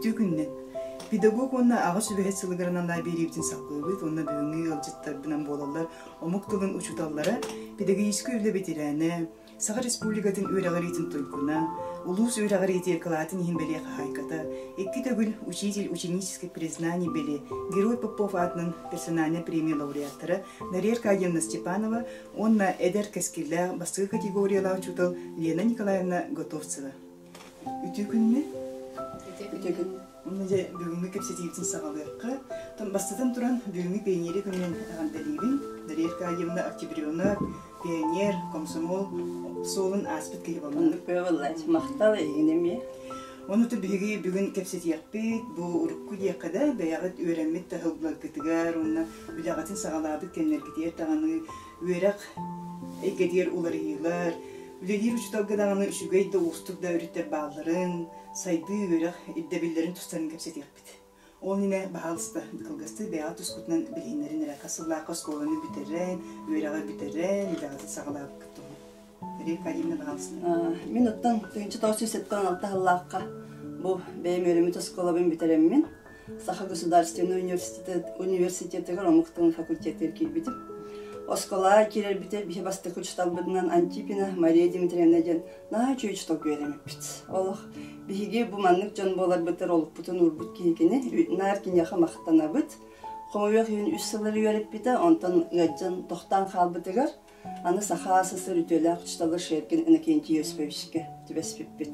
Үтүө күнүнэн! Педагог уонна аҕа сүбэһит сылыгар аналлаах биэриибитин саҕалыыбыт уонна бүгүҥҥү ыалдьыттарбынан буолаллар омук тылын учууталлара, педагогическай үлэ бэтэрээнэ, Саха Республикатын үөрэҕириитин туйгуна, улуус үөрэҕириитигэр кылаатын иһин бэлиэ хаһаайката, икки төгүл учитель ученических признаний бэлиэ Герой Попов аатынан персональнай премия лауреаттара Дарья Аркадьевна Степанова уонна эдэр кэскиллээх бастакы категориялаах учуутал Лена Николаевна Готовцева. Үтүө күнүнэн! Үтүө күн. Онно дьэ бүгүҥҥү кэпсэтиибитин саҕалыахха. Бастатан туран, бүгүҥҥү пионерия күнүнэн эҕэрдэлиибин. Дарья Аркадьевна Октябренок, пионер, комсомол суолун ааспыт киһи буолла. Оннук буолла. Махтал эйигин эмиэ. Ону биһиги бүгүн кэпсэтиэхпит, бу урукку диэххэ да, бэйэҕит үөрэммит таһылларгытыгар уонна үлэҕитин саҕалаабыт кэмнэргитигэр даҕаны үөрэх эйгэтигэр уларыйыылар, үлэлиир учууталга даҕаны үчүгэй да уустук да өрүттэр баалларын, сайдыы үөрэх ирдэбиллэрин тустарын кэпсэтиэхпит. Ол иннинэ, баһаалыста, кылгастык бэйэҕит тускутунан билиһиннэрин эрэ хас сыллаахха оскуоланы бүтэрэн, үөрэҕи бүтэрэн, үлэҕитин саҕалаабыккыт туһунан. Мария Аркадьевна, баһаалыста. Мин оттон 1976 сыллаахха бу бэйэм үөрэммит оскуолабын бүтэрэммин, Саха государственнай университетыгар омук тылын факультетыгар киирбитим. Оскуолаҕа киирэрбитэ биһи бастакы учууталбытынан Антипина Мария Дмитриевна диэн наһаа үчүгэй учуутал үөрэммиппит. Олох биһиги бу маннык дьон буоларбытыгар олукпутун уурбут киһи кини, наар киниэхэ махтанабыт. Хомойуох иһин үс сыл эрэ үөрэппитэ, онтон ыалдьан тохтоон хаалбытыгар Аны Саха СССР үтүөлээх учуутала Шергин Иннокентий Осиповичка түбэспиппит.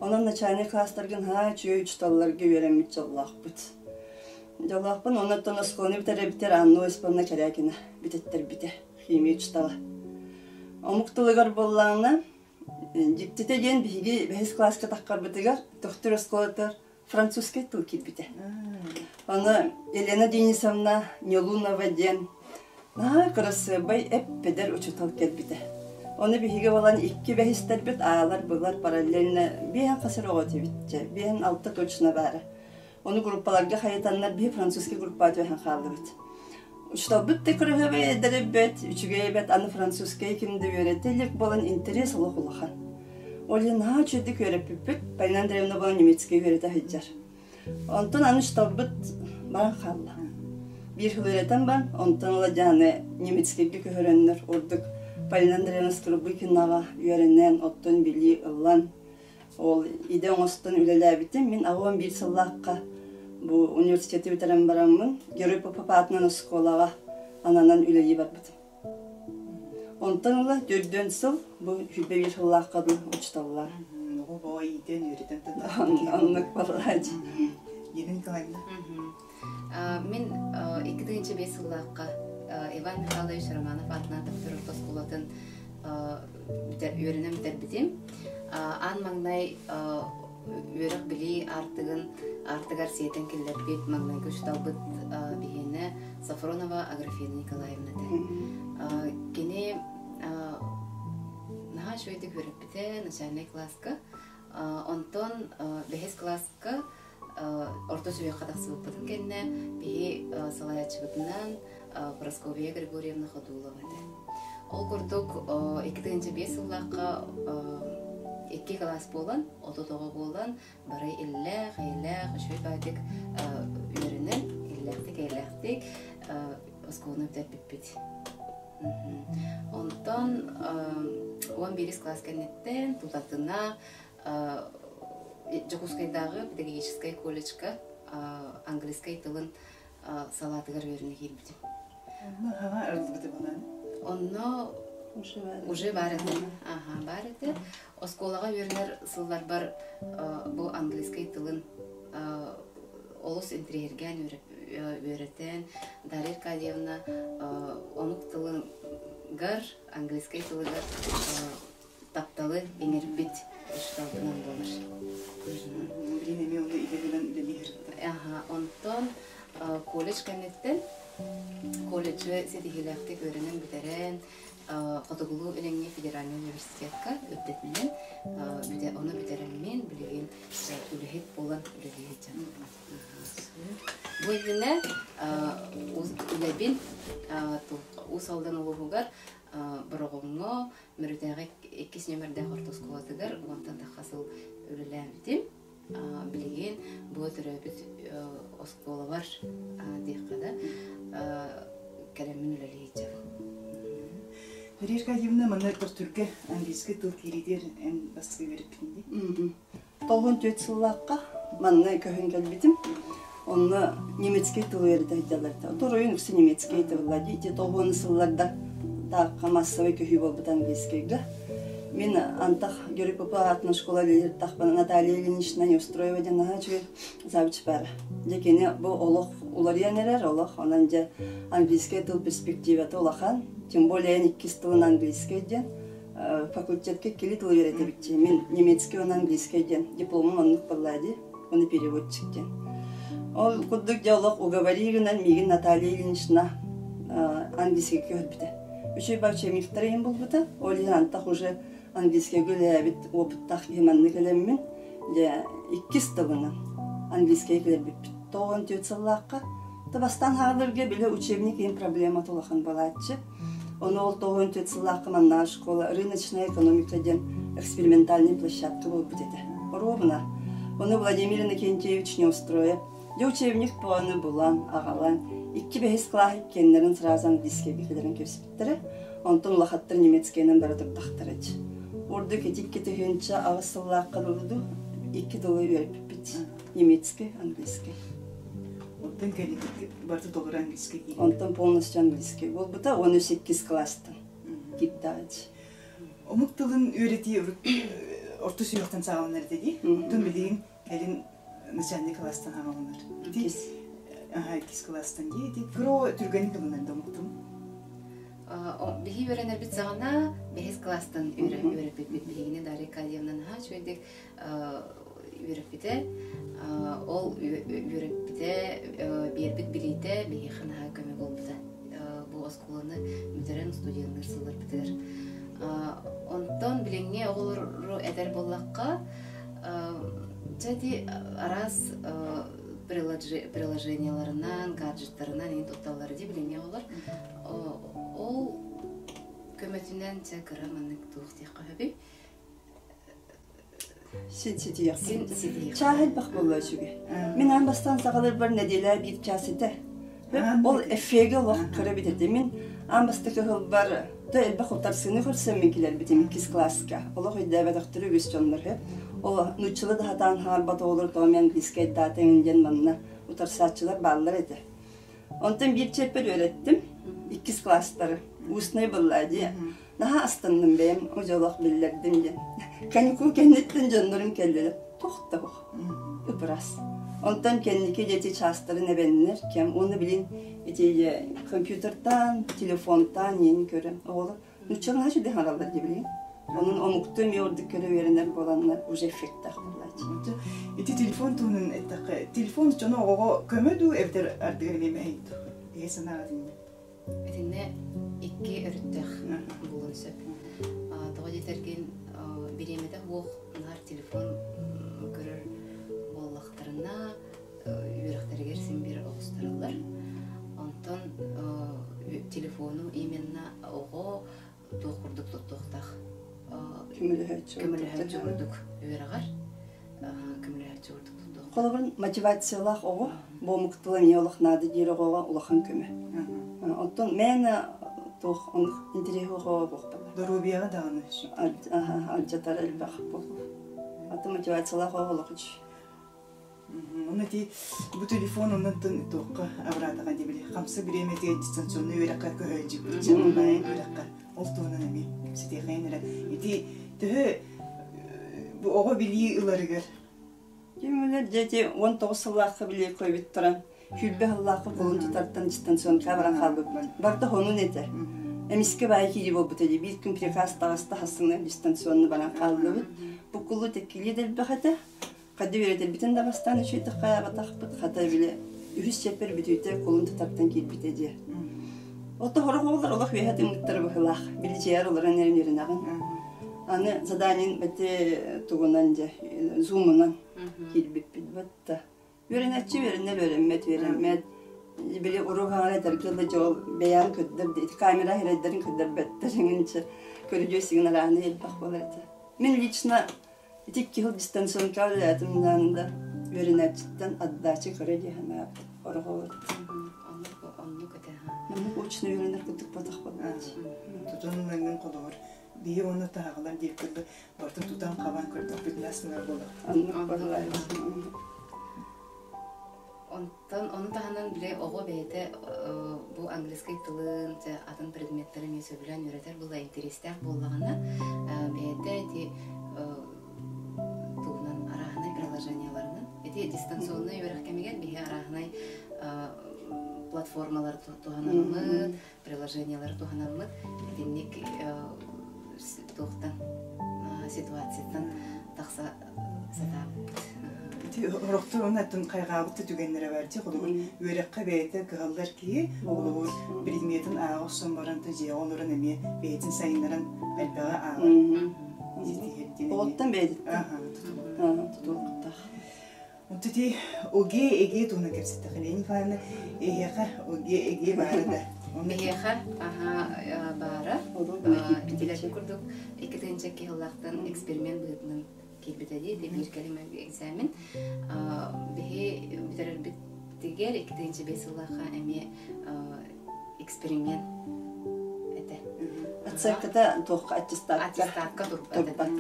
Онон начальнай класстарга наһаа үчүгэй учууталларга үөрэммит дьоллоохпут. Дьоллоохпун оннуттан оскуоланы бүтэрэрбитигэр Анна Осиповна Корякина бүтэттэрбитэ, химия учуутала. Омук тылыгар буоллаҕына, дьиктитэ диэн биһиги бэһис кылааска таххарбытыгар Төхтүр оскуолатыгар французскай тыл киирбитэ. Аны Елена Денисовна Нелунова диэн наһаа кырасыабай эп-эдэр учуутал кэлбитэ. Ону биһиги буолан икки бэһистэрбит аалар-былар параллельно биэһэн хас эрэ оҕо этибит дьэ, биэһэн алта точно баара. Ону группаларга хайытаннар биһи французский группаҕа түһэн хааллыбыт. Учууталбыт да кыраһыабай эдэр эбит, үчүгэй эбит, аны французскай ким да үөрэтэ илик буолан интэриэс олох улахан. Ол иһин наһаа үчүгэйдик үөрэппиппит, Полина Андреевна буолан немецкэй үөрэтэ сылдьар. Онтон аны учууталбыт баран хаалла. Биир сыл үөрэтэн баран, онтон ыла дьааны немецкэйгэ көһөрөннөр ордук Полина Андреевна Скрыбыкинаҕа үөрэнэн, оттон билии ылан, Ол идэ оҥостон үлэлээбитим. Мин 81 сыллаахха бу университеты бүтэрэн бараммын, Герой Попов аатынан оскуолаҕа ананан үлэлии барбытым. Онтон ыла төрдүөн сыл бу 21 сыллаахха дуу учууталлар. Оҕо боо иитэн, үөрэтэн Оннук буоллааччы. Елена Николаевна. Мин 2005 сыллаахха Иван Михайлович Романов аатынан Таптыр орто оскуолатын үөрэнэн бүтэрбитим. Аан маҥнай үөрэх-билии аартыгын аартыгар сиэтэн киллэрбит маҥнайгы учууталбыт биһиэнэ Софронова Аграфена Николаевна этэ. Кини наһаа үчүгэйдик үөрэппитэ начальнай кылааска. Онтон бэһис кылааска орто сүһүөххэ тахсыбыппытын кэннэ биһи салайааччыбытынан Прасковья Григорьевна Ходулова этэ. Ол курдук 2005 сыллаахха икки кылаас буолан, 30 оҕо буолан, бары иллээх, эйэлээх, үчүгэй баайдык үөрэнэн, иллээхтик, эйэлээхтик оскуоланы бүтэрбиппит. Онтон 11 кылаас кэнниттэн тутатына Дьокуускайдааҕы педагогическай колледжка английскай тылын салаатыгар үөрэнэ киирбитим. Онно хаҥа арыллыбыта буолан? Онно уже баар этэ. Аха, баар этэ. Оскуолаҕа үөрэнэр сылларбар бу английскай тылын олус интэриэһиргээн үөрэтэн, Дарья Аркадьевна омук тылыгар, английскай тылыгар тапталы иҥэрбит учууталбынан буолар. Билин эмиэ ону идэ гынан үлэлиир. Аха, онтон колледж кэнниттэн колледжы ситиһиилээхтик үөрэнэн бүтэрэн, Хотугулуу-Илиҥҥи федеральнай университекка үрдэтинэн ону бүтэрэммин билигин үлэһит буолан үлэлии сылдьабын. Бу иннинэ үлэбин Уус Алдан улууһугар Бороҕоҥҥо Мөрүтээҕи иккис нүөмэрдээх орто оскуолатыгар уонтан тахха сыл үлэлээбитим. Билигин бу төрөөбүт оскуолабар диэххэ да кэлэммин үлэлии сылдьабын. Мария Аркадьевна, манна Төхтүргэ английскай тыл киириитигэр эн бастакы үөрэппитин дии? 94 сыллаахха манна көһөн кэлбитим. Онно немецкэй тылы үөрэтэ сылдьаллар. Торуйун үксэ немецкэй тылла дии. Ити тоҕуон сылларда таахха массовай көһүү буолбут английскайга. Мин антах Герой Попа аатынан школа үлэлиир Наталья Ильинична Неустроева диэн наһаа үчүгэй завуч баара. Дьэ кини бу олох уларыйан эрэр олох. Онон дьэ английскай тыл перспективата улахан. Тем более эн иккис тылын английскай диэн факультетка иккили тылы үөрэтэбитчи. Мин немецкий уонна английский диэн дипломум оннук буолла дии, уонна переводчик диэн. Ол курдук дьэ олох уговори гынан миигин Наталья Ильинична английскайга көһөрбүтэ. Үчүгэй бачемиктар иһин булбута. Ол иһин антах уже английскайга үлэлээбит опыттаах киһи маннык элэммин дьэ иккис тылынан английскайга кэлэрбиппит. 94 сыллаахха бастаан хаалырга били учебник иһин проблемата улахан буолааччы. Ону ол 94 сыллаахха маннааҕы школа рыночная экономика диэн экспериментальный площадка буолбут этэ. Оруобуна. Ону Владимир Иннокентьевич Неустроев дьэ учебник планы булан, аҕалан, икки бэһис кылааһы иккиэннэрин сразу английскайга кэлэрин кэбиспиттэрэ. Онтон улахаттар немецкэйинэн бара турдахтара. Ордук ити 2008 сыллаахха дылы икки тылы үөрэппиппит. Немецкий, английский. Онтон кэлин барыта толору английский киирбит. Онтон полностью английский буолбута, 18 класстан киирдэҕич. Омук тылын үөрэтии орто сүһүөхтэн саҕаланар этэ дии. Онтон билигин кэлин начальный класстан саҕаланар. Иккис. Иккис класстан дии. Ити кыра түргэнник ылынар да омук тылын. Биһи үөрэнэрбит саҕана бэһис класстан үөрэппиппит. Биһигини Дарья Аркадьевна наһаа үчүгэйдик үөрэппитэ. Ол үөрэппитэ, биэрбит билиитэ биһиэхэ наһаа көмө буолбута. Бу оскуоланы бүтэрэн студенныыр сылларбытыгар. Онтон билиҥҥи оҕолору этэр буоллахха, дьэ ити араас приложениеларынан, гаджеттарынан иҥин тутталлар дии билиҥҥи оҕолор. Ол көмөтүнэн дьэ кыра маннык туох диэххэ сөбүй? Син ситиэхпин. Чаас элбэх буолла үчүгэй. Мин аан бастаан саҕалыырбар нэдиэлэ биир чаас этэ. Ол эффегэ олох кыра эбит этэ. Мин аан бастакы ыһылбар то элбэх утарсыыны көрсөммүн килэрбитим иккис класска. Олох өйдөөбөтөхтөрө үгүс дьоннор үһү. Ол нууччалыы да сатаан хаалбат оҕолор тоҕо мен английскайдаатыҥ диэн манна утарсааччылар бааллар этэ. Онтон биир чиэппэр үөрэттим. Иккис класстары. Устный была дии. Наһаа астынным бэйэм удьуолах биллэрдим диэн. Каникул кэнниттэн дьоннорум кэллилэр. Туох да суох. Ып-ыраас. Онтон кэнники дети чаастарын эбэннэр кэм уонна билин ити компьютертан, телефонтан иин көрөн оҕолор нуччалыы наһаа үчүгэй хаҥараллар дии билигин. Онон омуктуу эмиэ ордук көрө үөрэнэр буоланнар уже эффектаах буолааччы. Ити телефон туһунан эттэххэ, телефон дьоно оҕоҕо көмө дуу эбэтэр ардыгар эмиэ мэһэй дуу? Эһэ санааҕа итиннэ. Итиннэ икки өрүттээх буолуон сөп. Тоҕо диэтэргин бириэмэтэ суох наар телефон көрөр буоллахтарына үөрэхтэригэр син биир оҕустараллар. Онтон телефону именно оҕо туох курдук туттуохтаах көмөлөһөөччү курдук үөрэҕэр көмөлөһөөччү курдук туттуохтаах. Холобур, мотивациялаах оҕо бу омук тыла эмиэ олох наада диир оҕоҕо улахан көмө. Оттон мээнэ туох оннук интэриэһи оҕоҕо буохталар. Доруобуйаҕа даҕаны алдьатар элбэх буолуо. Аты мотивациялаах оҕо олох үчүгэй. Онно ити бу телефон оннуттан туохха абыраатаҕа дии били хамса бириэмэтигэр дистанционнай үөрэххэ көһөөдьүбүт онлайн үөрэххэ ол туһунан эмиэ кэпсэтиэхэйин эрэ ити төһө бу оҕо билии ыларыгар Киммилэр дьэ 19 сыллаахха билии койбут туран сүүрбэ сыллаахха кулун тутартан дистанционка баран хаалбыппын. Барыта хонун этэ. Эмискэ баайы киирии буолбута дии. Биир күн приказ таҕыста хассыҥҥа дистанционно баран хааллыбыт. Буккуллуу тэккилии да элбэх этэ. Хадди үөрэтэрбитин да бастаан үчүгэйдик хайаабатахпыт, хата били үһүс чиэппэр бүтүүтэ кулун тутартан киирбитэ дии. Ото сорох оҕолор олох үөһэ тыыммыттара быһыылаах. Били дьиэҕэр олорон эрэн үөрэнэҕин. Аны заданиен бэти тугунан дьэ зумунан киирбиппит батта. Үөрэнээччи үөрэнэр үөрэммэт үөрэммэт. Били уруок аҥара этэргэ дылы дьол бэйэҕин көрдөр ити камера иһирэйдэрин көрдөрбөттөр иҥинчэ көрүдүө сигин арааны элбэх буолар этэ. Мин лично. Ити икки сыл дистанционка үлэлээтим да үөрэнээччиттэн отдача көрө дии санаабыт. Ороҕолор. Оннук оннук этэ. Маннык очно үөрэнэр курдук ботах буолааччы. Тутан ылаҥҥын холобур биһи уонна таһаҕалар диэки курдук барытын тутан хабан көрдөхпүтүнэ астынар буолар. Оннук буолар. Онтон ону таһынан били оҕо бэйэтэ бу английскай тылын, атын предметтэрин эмиэ сөбүлээн үөрэтэр буолла, интэриэстээх буоллаҕына, бэйэтэ ити тугунан арааһынай приложениеларынан ити дистанционнай үөрэх кэмигэр биһи арааһынай платформалары туһанаммыт, приложениелары туһанаммыт итинник туохтан ситуацияттан тахса сатаабыппыт. Ити орохтор оннаттан хайҕаабыт да түгэннэрэ бар дии. Холобур, үөрэххэ бэйэтэ кыһаллар киһи, холобур, предметин ааҕа охсон баран дьиэҕэ олорон эмиэ бэйэтин сайыннаран элбэҕи ааҕар. Оҕоттон бэйэтиттэн тутулуктаах. Ити ОГЭ ЭГЭ туһунан кэпсэттэххэ, Лена Николаевна, эһиэхэ ОГЭ ЭГЭ баара да? Биһиэхэ баара. Итилэрин курдук 2 киһилаахтан эксперимент быһыытынан киирбитэ дии, биир кэлим экзамен. Биһи бүтэрэрбитигэр 2005 сыллаахха эмиэ эксперимент этэ. Оценката туохха аттестатка? Аттестатка турбат.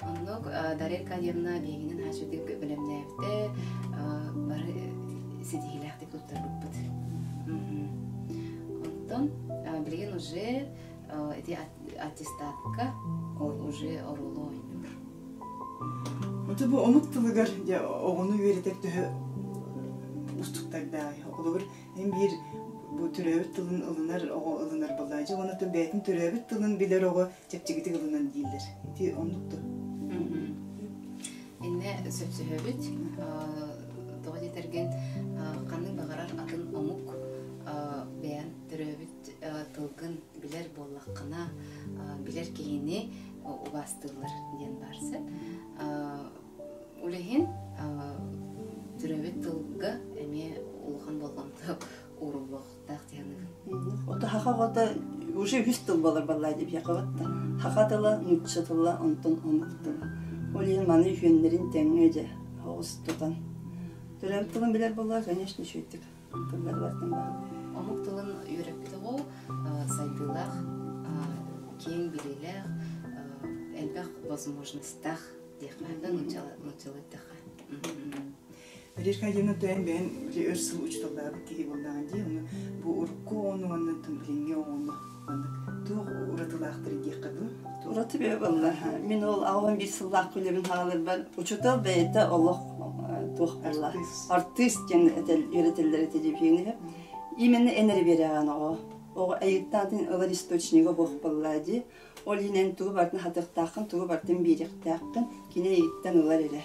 Оннук Дарья Аркадьевна биһигинэн хааччытык бэлэмнээбитэ, бары ситиһиилээхтик туттарбыппыт. Онтон билигин уже ити аттестатка уже оруолу оонньуур. Ото бу омук тылыгар дьэ оҕону үөрэтэр төһө уустуктардааҕый? Холобур, эн биир бу төрөөбүт тылын ылынар оҕо ылынар буоллаҕа. Дьэ уонна бэйэтин төрөөбүт тылын билэр оҕо чэпчэкитик ылынан дииллэр. Ити оннук дуо? Иннэ сөпсөһөбүт. Тоҕо диэтэргин, ханнык баҕарар атын омук бэйэн төрөөбүт тылгын билэр буоллаххына, билэр киһини убаастыыллар диэн баар сөп. Ол иһин төрөөбүт тылга эмиэ улахан болҕомто ууруллуохтаах дии саныыбын. Ото хаха оҕото уже үһүс тыл буолар баллаа диэбиһиэхэ да. Хаха тыла, нуучча тыла, онтон омук тыла. Ол иһин маны үһүөннэрин тэҥҥэ дьэ оҕус тутан. Төрөөбүт тылын билэр буоллар, конечно, үчүгэйдик тыллары бартан баҕалыыр. Омук тылын үөрэппит оҕо сайдыылаах, киэҥ билиилээх, элбэх возможностаах диэххэ нууччалыы эттэххэ. Валерий Аркадьевна төһөн бэйэн өр сыл учууталлаабыт киһи буоллаҕын дии, ону бу урукку оҕону уонна билиҥҥи оҕону маннык туох уратылаахтары диэххэ дуу? Ураты бэйэ буолла. Мин ол 81 сыллаах үлэбин хааларбар учуутал бэйэтэ олох туох буолла артыыс диэн үөрэтэллэр этэ диэбиһиҥ Именно эн эрэ биэрэҕин оҕо. Оҕо айыттаатын ылар источнига буох буолла дии. Ол иһин эн тугу барытын хатыахтааххын, тугу барытын биэриэхтээххин кини эйигиттэн ылар эрэ.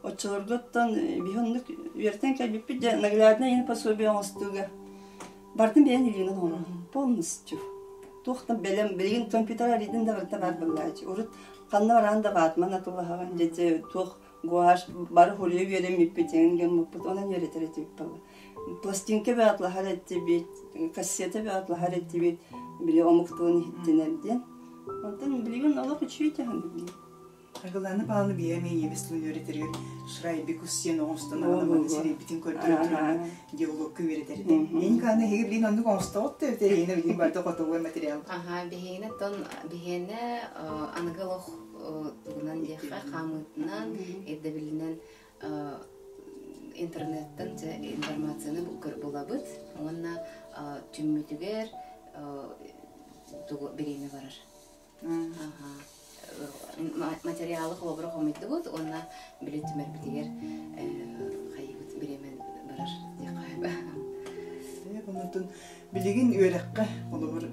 Оччолорго оттон биһи оннук үөртэн кэлбиппит дьэ наглядное иһин пособие оҥостууга барытын бэйэн илиинэн оҥорон полностью туох да бэлэм билигин компьютер арыйдын да барыта баар буоллааччы урут ханна бараан да ватман атылаһаҕын дьэ туох гуашь бары хуруйа үөрэммиппит эҥин гыммыппыт онон үөрэтэр этибит буолла пластинка бөҕөтлаһар этибит кассета бөҕөтлаһар этибит били омук тылын иһиттинэр диэн онтон билигин олох үчүгэй дьаһаныбын Аргылаана Павловна биһиэхэ эмиэ ийэбит тылын үөрэтэригэр Шрайбикус диэн оҥостон аҕалан сирэйбитин көрдөрөн туран диалогка үөрэтэр этэ. Эн Каана эһиги билигин оннук оҥостоҕут да эбэтэр эһигини билигин барыта готовой материал. Аха, биһигини тон биһиэнэ аныгы олох тугунан диэххэ хаамыытынан, ирдэбилинэн интернеттэн информацияны булабыт уонна түммүтүгэр тугу бириэмэ барар. Материалы холобура хомуйдубут уонна били түмэрбитигэр хайыыбыт бириэмэ барар диэххэ Онтон билигин үөрэххэ холобур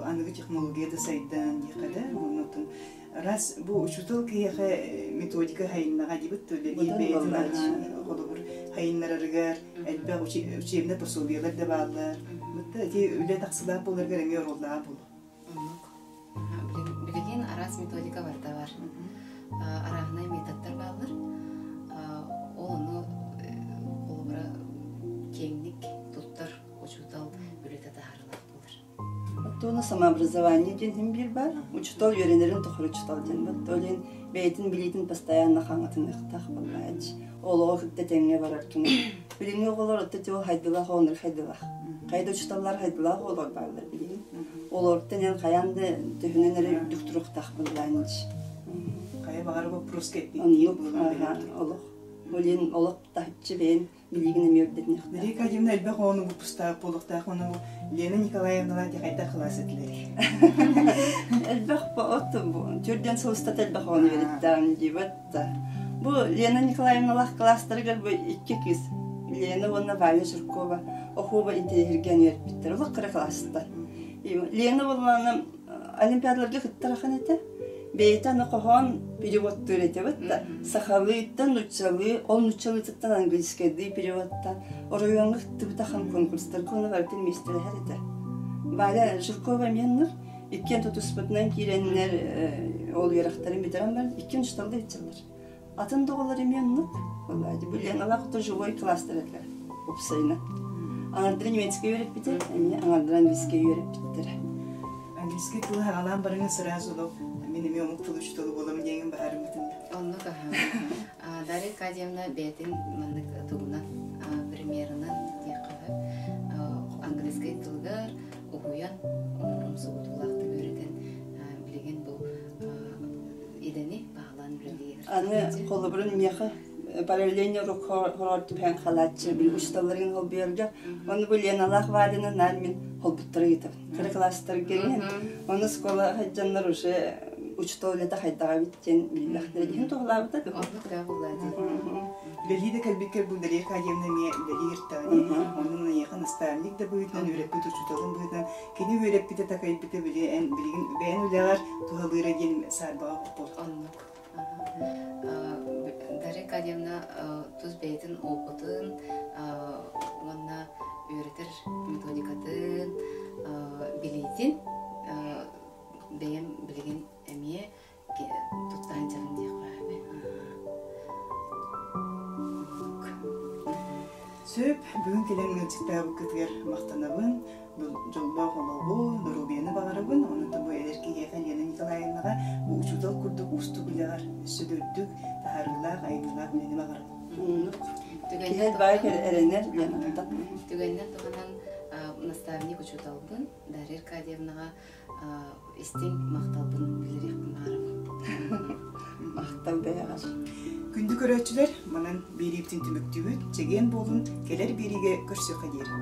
аныгы технология да сайдан диэххэ да оннотон раз бу учуутал киһиэхэ методика хайыннаҕа диэбит үлэлиир бэйэтин холобур хайыннарарыгар элбэх учебнай пособиелар да бааллар бытта ити үлэ тахсылаах буоларыгар эмиэ оруоллаах буолуо Оннук. Билигин араас методика барыта бар. Арааһынай методтар бааллар. Ол ону холобура киэҥник туттар учуутал үлэтэ таһаарыылаах буолар. Оттон самообразование диэн иһин биир баар. Учуутал үөрэнэрин тухары учуутал диэн бат. Ол иһин бэйэтин билиитин постоянно хаҥатыныахтаах буоллаҕа. Олоҕу кытта тэҥҥэ барар кини. Билиҥҥи оҕолор отто тио хайдылаах оҕонор хайдылаах. Хайда учууталлар хайдылаах оҕолор бааллар билигин. Олортон эн хайаан да төһөнөн эрэ үрдүк туруктаах буоллаан Хайа баҕар вопроска Оннук олох. Ол олох таһыччы бэйэн билигин эмиэ үрдэтиниэхтээх. Мария Кадьевна элбэх оҕону выпустаах буолуохтаах ону Лена Николаевналаах хайдах кылаас этилэрий? Элбэх от түрдэн сыл устата элбэх оҕону үөрэттэҕим диибэт да. Бу Лена Николаевналаах кылаастарыгар бу икки кыыс Лена уонна Ваня Жиркова оһуоба интэриэһиргээн үөрэппиттэр. Олох кыра кылаастар. Лена буоллаҕына олимпиадаларга кыттар ахан этэ. Бэйэтэ аны хоһоон переводтуур этэ да сахалыыттан нууччалыы, ол нууччалыытыттан английскайдыы переводтаан оройуоҥҥа кыттыбыт ахан конкурстарга ону барытын миэстэлэһэр этэ. Валя Жиркова эмиэ иккиэн тутуспутунан киирэннэр ол үөрэхтэрин бүтэрэн баран иккиэн учууталлыы сылдьаллар. Атын да оҕолор эмиэ оннук. Бу Леналаах то живой класстар этилэр уопсайынан. Аҥардара немецкэй үөрэппитэ, эмиэ аҥардара английскай үөрэппиттэрэ. Английскай тылы хаҕалаан барыҥа сразу олох мин эмиэ омук тылы учуутала буоламын диэҥин баһаарыммытын. Оннук аһа. Дарья Аркадьевна бэйэтин маннык тугунан примерынан диэххэ английскай тылыгар уһуйан умсугутуулаахтык үөрэтэн билигин бу идэни баһылаан үлэлиир. Аны холобурун миэхэ параллельно хороор түбэһэн халааччы били учууталларын холбуйарга ону бу Леналаах Валяны наар мин холбуттара ыытабын. Кыра класстарга Ону школа сылдьаннар уже учуутал үлэтэ хайдаҕа эбит диэн биллэхтэрэ иһин туһалаабыта. Оннук да буолла дии. Үлэлии да кэлбиккэр бу Дарья Аркадьевна эмиэ үлэлиир даҕаны. Онон эйиэхэ наставник да быһыытынан, үөрэппит учууталын быһыытынан кини үөрэппитэ такайбыта били эн билигин бэйэн үлэҕэр туһалыыра диэн саарбаҕа буолбут. Оннук. Дарья Аркадьевна тус бэйэтин опытын уонна үөрэтэр методикатын билиитин бэйэм билигин эмиэ тутта сылдьабын диэххэ Сөп, бүгүн кэлэн ыалдьыттаабыккытыгар махтанабын, дьоллоох олоҕу, доруобуйаны баҕарабын. Онон бу эдэр киһиэхэ Лена Николаевнаҕа бу учуутал курдук уустук үлэҕэр өссө да үрдүк, таһаарыылаах, айымньылаах үлэни баҕарабын. Киһи баай эрэнэр Ленаттан. Түгэнинэн туһанан наставник учууталбын Дарья Аркадьевнаҕа истиҥ махталбын биллэриэхпин баҕарабын. Махтал бэйэҕэр. Күндү көрөөччүлэр, манан биэриибитин түмүктүүбүт. Чэгиэн буолун, кэлэр биэриигэ көрсүөххэ диэри.